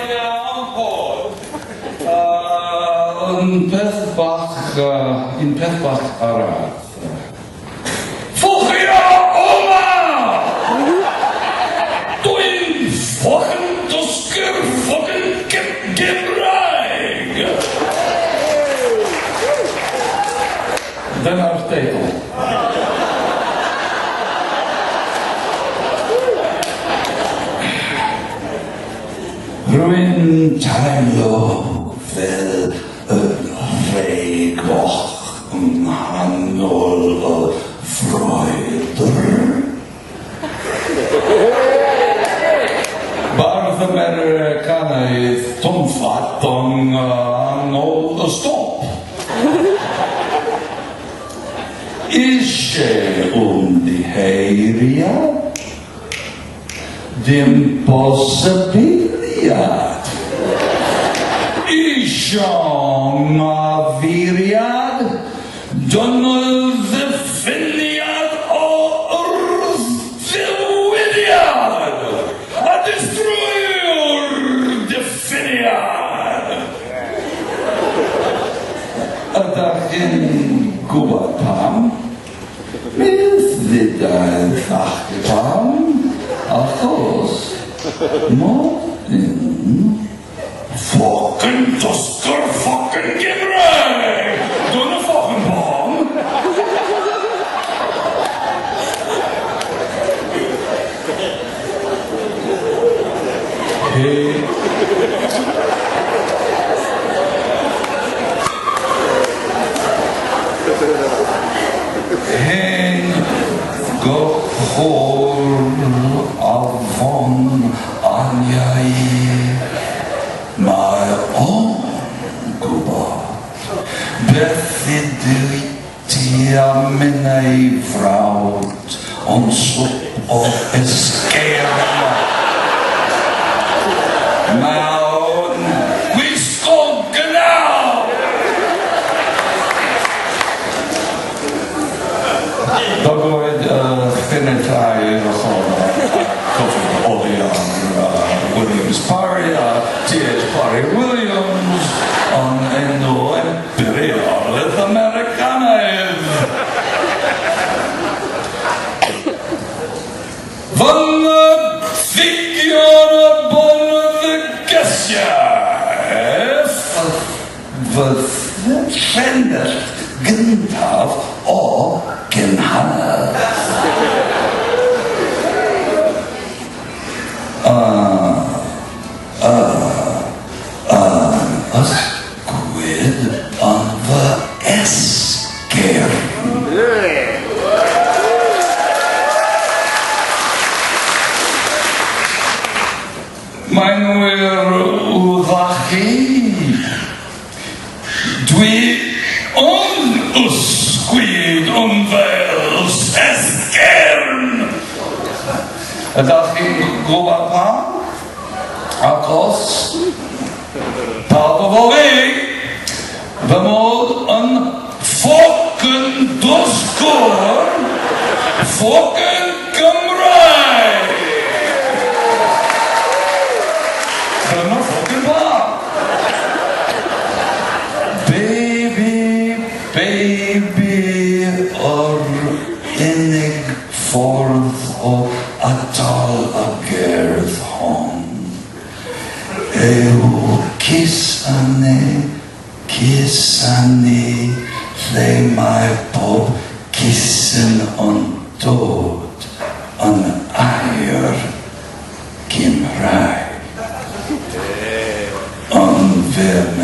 Iawn, Paul. Un peth bach, un peth bach arall. Ffwcio yma! Dwi'n ffocin dysgu'r ffocin Gymraeg! Dyna'r teitl. Rwy'n teimlo fel y rhei goch yng nghanol y frwydr. Bardd Americanaidd twmffat yng nghanol y stomp. Eisiau ymddiheuriad? Dim posibiliad. Isio nghyfeiriad? Dyna ddiffiniad o wrthddywediad! A distryw'r diffiniad! Ydach chi'n gwybod pam? Beth ddudaeth pam? Achos mod i'n ffocin dysgu'r ffocin Gymraeg! Dyna ffocin pam! Hei. Hen gychwr afon Aniau, mae o'n gwybod beth ydw i ti a minnau frawd, ond swp o esgeiriau. Mae o'n gwisgo genau! Dogwyd y llinellau ochr a cofio oddi ar Williams Parry a T.H. Parry Williams yn enw Imperialydd Americanaidd. Fy nghyfeillion y boneddigesiaeth fy llinell gyntaf o gynghanedd. Y, y, yn ysgwyd yn fy esgyrn. Mae'n wir wddach chi. Dwi yn ysgwyd yn fel esgyrn. Ydach chi'n gwybod pam? Achos, pawb efo fi, fy mod yn ffocin dysgwr ffocin Gymraeg! Dyna ffocin pam! Baby, baby, yr unig ffordd o atal y gerdd hon yw cusanu, cusanu lle mae pob cusyn yn dod yn air Cymraeg. Yn fy.